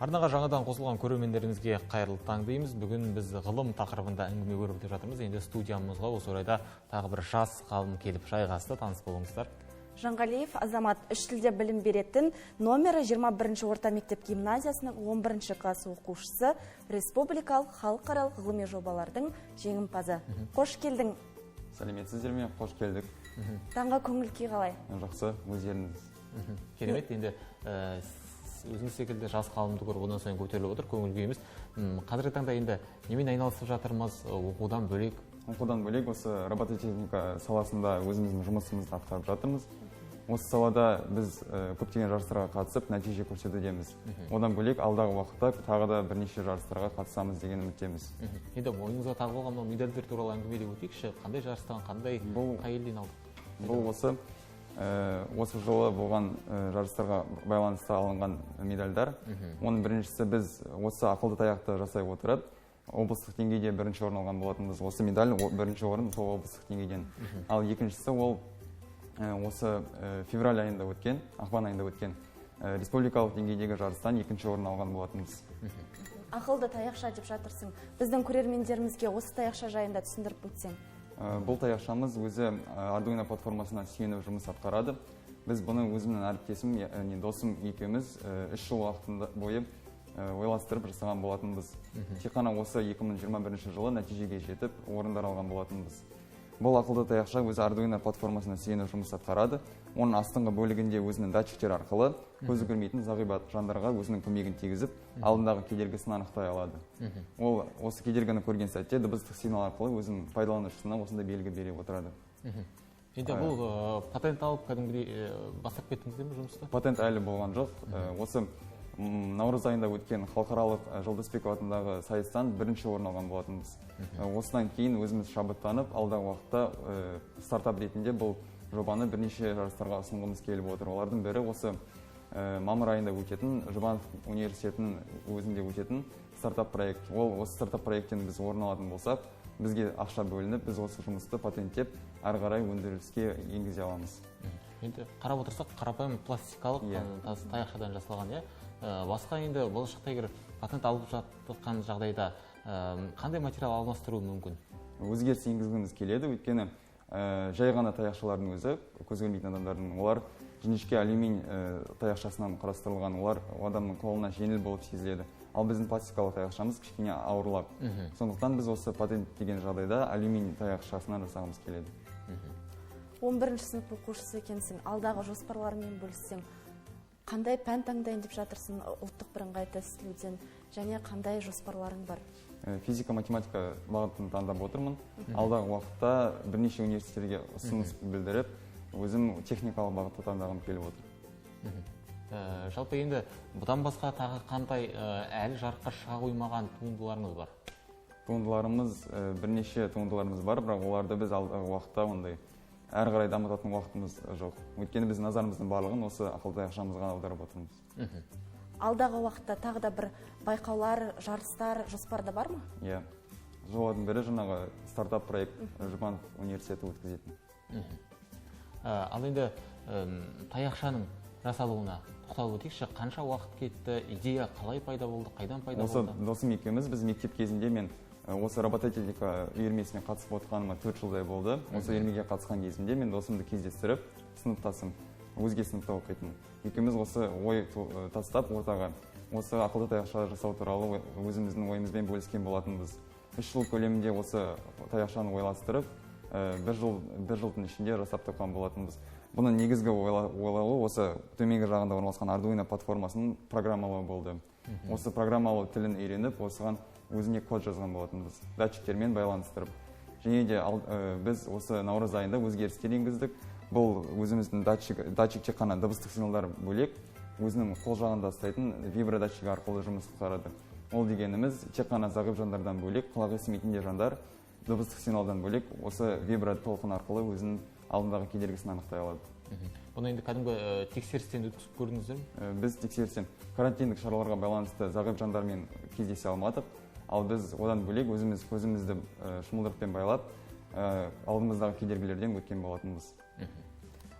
Арнаға жаңадан қосылған көрермендерімізге қайырлы таң дейміз. Бүгін біз ғылым тақырыбында әңгіме өрбітіп жатырмыз. Енді студиямызға осы орайда тағы бір жас ғалым келіп жайғасты. Таныс болыңыздар. Жанғалиев Азамат, үш тілде білім беретін номері 21 орта мектеп гимназиясының 11 класс оқушысы, республикалық, халықаралық ғылыми жобалардың жеңімпазы. Қош келдің. Сәлеметсіздер ме? Қош келдік. Таңға көңіл күй қалай? Жақсы, өздеріңіз. Керемет, енді өзіңіз секілді жас ғалымды көріп, одан сайын көтеріліп отыр көңіл күйіміз. Қазіргі таңда енді немен айналысып жатырмыз, оқудан бөлек? Оқудан бөлек осы робототехника саласында өзіміздің жұмысымызды атқарып жатырмыз. Осы салада біз көптеген жарыстарға қатысып, нәтиже көрсетудеміз. Одан бөлек алдағы уақытта тағы да бірнеше жарыстарға қатысамыз деген үміттеміз. Енді мойныңызға тағып алған мынау медальдер туралы әңгімелеп өтейікші. Қандай жарыстан, қандай қай елден алдық? Бұл осы жылы болған жарыстарға байланысты алынған медальдар. Оның біріншісі, біз осы ақылды таяқты жасай отырып, облыстық деңгейде бірінші орын алған болатынбыз. Осы медаль бірінші орын сол облыстық деңгейден. Ал екіншісі ол осы февраль айында өткен, ақпан айында өткен республикалық деңгейдегі жарыстан екінші орын алған болатынбыз. Ақылды таяқша деп жатырсың. Біздің көрермендерімізге осы таяқша жайында түсіндіріп өтсең. Бұл таяқшамыз өзі Arduino платформасына сүйеніп жұмыс атқарады. Біз бұны өзімнің әріптесім, яғни досым екеуміз 3 жыл уақытында бойы ойластырып жасаған болатынбыз. Тек қана осы 2021 жылы нәтижеге жетіп, орындар алған болатынбыз. Бұл ақылды таяқша өзі Arduino платформасына сүйеніп жұмыс атқарады. Оның астыңғы бөлігінде өзінің датчиктер арқылы көзі көрмейтін зағип жандарға өзінің көмегін тигізіп, алдындағы кедергісін анықтай алады. Ол осы кедергіні көрген сәтте дыбыстық сигнал арқылы өзінің пайдаланушысына осындай белгі бере отырады. Енді бұл патент алып кәдімгідей бастап кеттіңіздер ме жұмысты? Патент әлі болған жоқ. Осы наурыз айында өткен халықаралық Жолдасбеков атындағы сайыстан бірінші орын алған болатынбыз. Осыдан кейін өзіміз шабыттанып, алдағы уақытта стартап ретінде бұл жобаны бірнеше жарыстарға ұсынғымыз келіп отыр. Олардың бірі осы мамыр айында өтетін Жұбанов университетінің өзінде өтетін стартап проект. Ол осы стартап проекттен біз орын алатын болсақ, бізге ақша бөлініп, біз осы жұмысты патенттеп, әрі қарай өндіріске енгізе аламыз. Енді қарап отырсақ, қарапайым пластикалық таяқшадан жасалған, иә? Басқа енді болашақта егер патент алып жатқан жағдайда қандай материал алмастыру мүмкін? Өзгеріс енгізгіміз келеді, өйткені жай ғана таяқшалардың өзі, көз көрмейтін адамдардың, олар жіңішке алюминий таяқшасынан құрастырылған, олар адамның қолына жеңіл болып сезіледі. Ал біздің пластикалық таяқшамыз кішкене ауырлап. Сондықтан біз осы патент деген жағдайда алюминий таяқшасынан жасағымыз келеді. 11 сынып оқушысы екенсің, алдағы жоспарларыңмен бөліссең, қандай пән таңдайын деп жатырсың ұлттық бірыңғай тестілеуден және қандай жоспарларың бар? Физика, математика бағытын таңдап отырмын. Алдағы уақытта бірнеше университеттерге ұсыныс білдіріп, өзім техникалық бағытты таңдағым келіп отыр. Жалпы енді бұдан басқа тағы қандай әлі жарыққа шыға қоймаған туындыларыңыз бар? Туындыларымыз, бірнеше туындыларымыз бар, бірақ оларды біз алдағы уақытта ондай әрі қарай дамытатын уақытымыз жоқ. Өйткені біз назарымыздың барлығын осы ақылды таяқшамызға аударып отырмыз. Алдағы уақытта тағы да бір байқаулар, жарыстар жоспарда бар ма? Иә. Жобалардың бірі жаңағы стартап проект Жұбанов университеті өткізетін. Ал енді таяқшаның жасалуына тоқталып өтейікші. Қанша уақыт кетті, идея қалай пайда болды, қайдан пайда болды? Осы досым екеуміз, біз мектеп кезінде мен осы робототехника үйірмесіне қатысып отырғаныма 4 жылдай болды. Осы үйірмеге қатысқан кезімде мен досымды кездестіріп, сыныптасым, өзге сыныпта оқитын. Екеуміз осы ой тастап ортаға, осы ақылды таяқша жасау туралы өзіміздің ойымызбен бөліскен болатынбыз. 3 жыл көлемінде осы таяқшаны ойластырып, бір жылдың ішінде жасап тапқан болатынбыз. Бұның негізгі ойлауы осы төменгі жағында орналасқан Arduino платформасын программалау болды. Осы программалау тілін үйреніп, осыған өзіне код жазған болатынбыз, датчиктермен байланыстырып. Және де біз осы наурыз айында өзгерістер енгіздік. Бұл өзіміздің датчик тек қана дыбыстық сигналдар бөлек, өзінің қол жағында ұстайтын вибродатчик арқылы жұмыс атқарады. Ол дегеніміз тек қана зағип жандардан бөлек, құлақ естімейтін де жандар дыбыстық сигналдан бөлек осы вибротолқын арқылы өзінің алдындағы кедергісін анықтай алады. Бұны енді кәдімгі тексерістен өткізіп көрдіңіздер ме? Біз тексерістен карантиндік шараларға байланысты зағип жандармен кездесе алмадық. Ал біз одан бөлек өзіміз көзімізді шымылдықпен байлап, алдымыздағы кедергілерден өткен болатынбыз.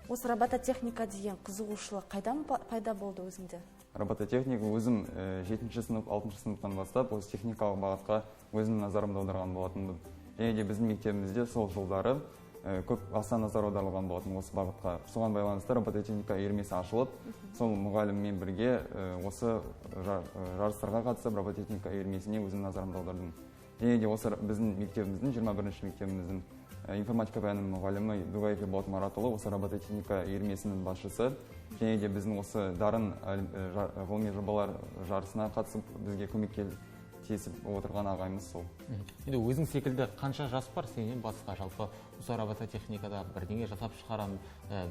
Осы робототехника деген қызығушылық қайдан пайда болды өзіңде? Робототехника өзім 7-ші сынып, 6-шы сыныптан бастап осы техникалық бағытқа өзімнің назарымды аударған болатынмын. Және де біздің мектебімізде сол жылдары көп аса назар аударылған болатын осы бағытқа. Соған байланысты робототехника үйірмесі ашылып, сол мұғаліммен бірге осы жарыстарға қатысып, робототехника үйірмесіне өзімнің назарымды аудардым. Және де осы біздің мектебіміздің, 21-ші мектебіміздің информатика пәнінің мұғалімі Дугаев Ерболат Маратұлы осы робототехника үйірмесінің басшысы. Және де біздің осы дарын ғылыми жобалар жарысына қатысып бізге көмектесіп отырған ағайымыз сол. Енді өзің секілді қанша жас бар сенен басқа жалпы осы робототехникада бірдеңе жасап шығарамын,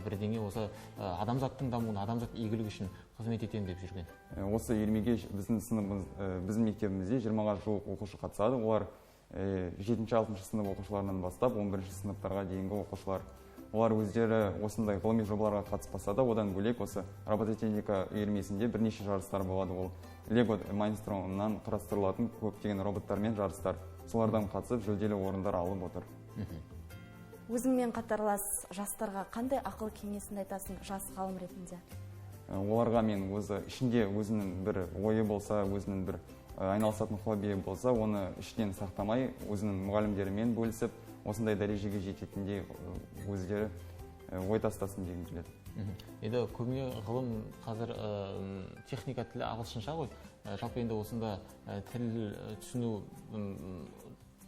бірдеңе осы адамзаттың дамуына, адамзат игілігі үшін қызмет етемін деп жүрген? Осы үйірмеге біздің сыныбымыз, біздің мектебімізде 20-ға жуық оқушы қатысады. Олар 7-ші, 6-шы сынып оқушыларынан бастап 11-ші сыныптарға дейінгі оқушылар. Олар өздері осындай ғылыми жобаларға қатыспаса да, одан бөлек осы робототехника үйірмесінде бірнеше жарыстар болады. Ол Lego Mindstorm-нан құрастырылатын көптеген роботтармен жарыстар. Солардан қатысып жүлделі орындар алып отыр. Өзіңмен қатарлас жастарға қандай ақыл кеңесіңді айтасың жас ғалым ретінде? Оларға мен өзі ішінде өзінің бір ойы болса, өзінің бір айналысатын хоббиі болса, оны іштен сақтамай, өзінің мұғалімдерімен бөлісіп, осындай дәрежеге жететіндей өздері ой тастасын дегім келеді. Енді көбіне ғылым қазір техника тілі ағылшынша ғой. Жалпы енді осында тіл түсіну,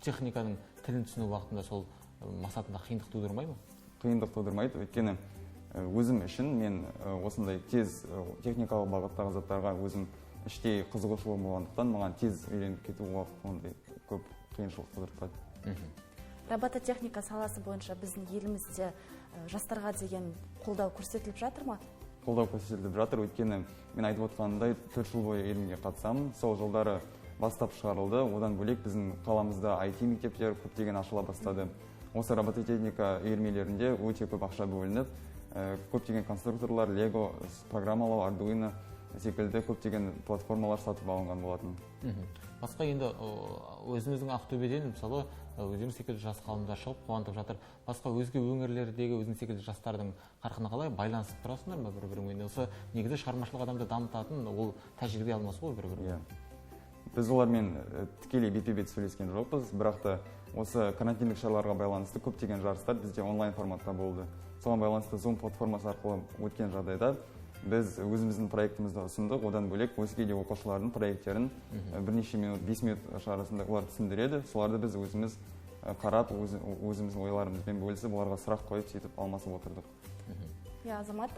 техниканың тілін түсіну бағытында сол мақсатында қиындық тудырмай ма? Қиындық тудырмайды, өйткені өзім үшін мен осындай тез техникалық бағыттағы заттарға өзім іштей қызығушылығым болғандықтан маған тез үйреніп кету уақыт ондай көп қиыншылық тудыртпады. Робототехника саласы бойынша біздің елімізде жастарға деген қолдау көрсетіліп жатыр ма? Қолдау көрсетіліп жатыр, өйткені мен айтып отқанымдай 4 жыл бойы елімге қатысамын. Сол жылдары бастап шығарылды. Одан бөлек біздің қаламызда IT мектептер көптеген ашыла бастады. Осы робототехника үйірмелерінде өте көп ақша бөлініп, көптеген конструкторлар, Lego, программалау, Arduino секілді көптеген платформалар сатып алынған болатын. Басқа енді өзіміздің Ақтөбеден мысалы өздерің секілді жас ғалымдар шығып қуантып жатыр. Басқа өзге өңірлердегі өзің секілді жастардың қарқыны қалай, байланысып тұрасыңдар ма бір-біріңмен? Осы негізі шығармашылық адамды дамытатын ол тәжірибе алмасу ғой бір-бірімен. Иә. Біз олармен тікелей бетпе-бет сөйлескен жоқпыз, бірақ та осы карантиндік шараларға байланысты көптеген жарыстар бізде онлайн форматта болды. Соған байланысты Zoom платформасы арқылы өткен жағдайда біз өзіміздің проектімізді ұсындық. Одан бөлек өзге де оқушылардың проекттерін бірнеше минут, 5 минут арасында олар түсіндіреді. Соларды біз өзіміз қарап, өзіміздің ойларымызбен бөлісіп, оларға сұрақ қойып, сөйтіп алмасып отырдық. Иә, Азамат,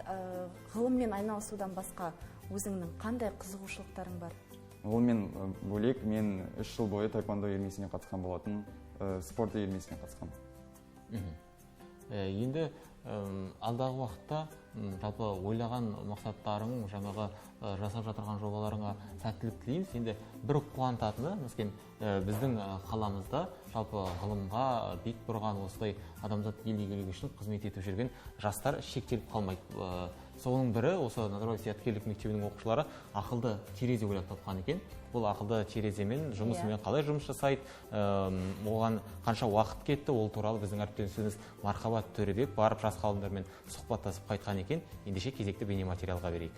ғылыммен айналысудан басқа өзіңнің қандай қызығушылықтарың бар? Ғылыммен бөлек мен 3 жыл бойы таэквондо үйірмесіне қатысқан болатын, спорт үйірмесіне қатысқан. Енді алдағы уақытта жалпы ойлаған мақсаттарың, жаңағы жасап жатырған жобаларыңа сәттілік тілейміз. Енді бір қуантатыны, мәселен, біздің қаламызда жалпы ғылымға бет бұрған осылай адамзат ел игілігі үшін қызмет етіп жүрген жастар шектеліп қалмайды. Соның бірі осы Назарбаев зияткерлік мектебінің оқушылары ақылды терезе ойлап тапқан екен. Бұл ақылды тереземен жұмысымен қалай жұмыс жасайды, оған қанша уақыт кетті, ол туралы біздің әріптесіміз Мархабат Төребек барып жас ғалымдармен сұхбаттасып қайтқан екен. Ендеше кезекті бейнематериалға берейік.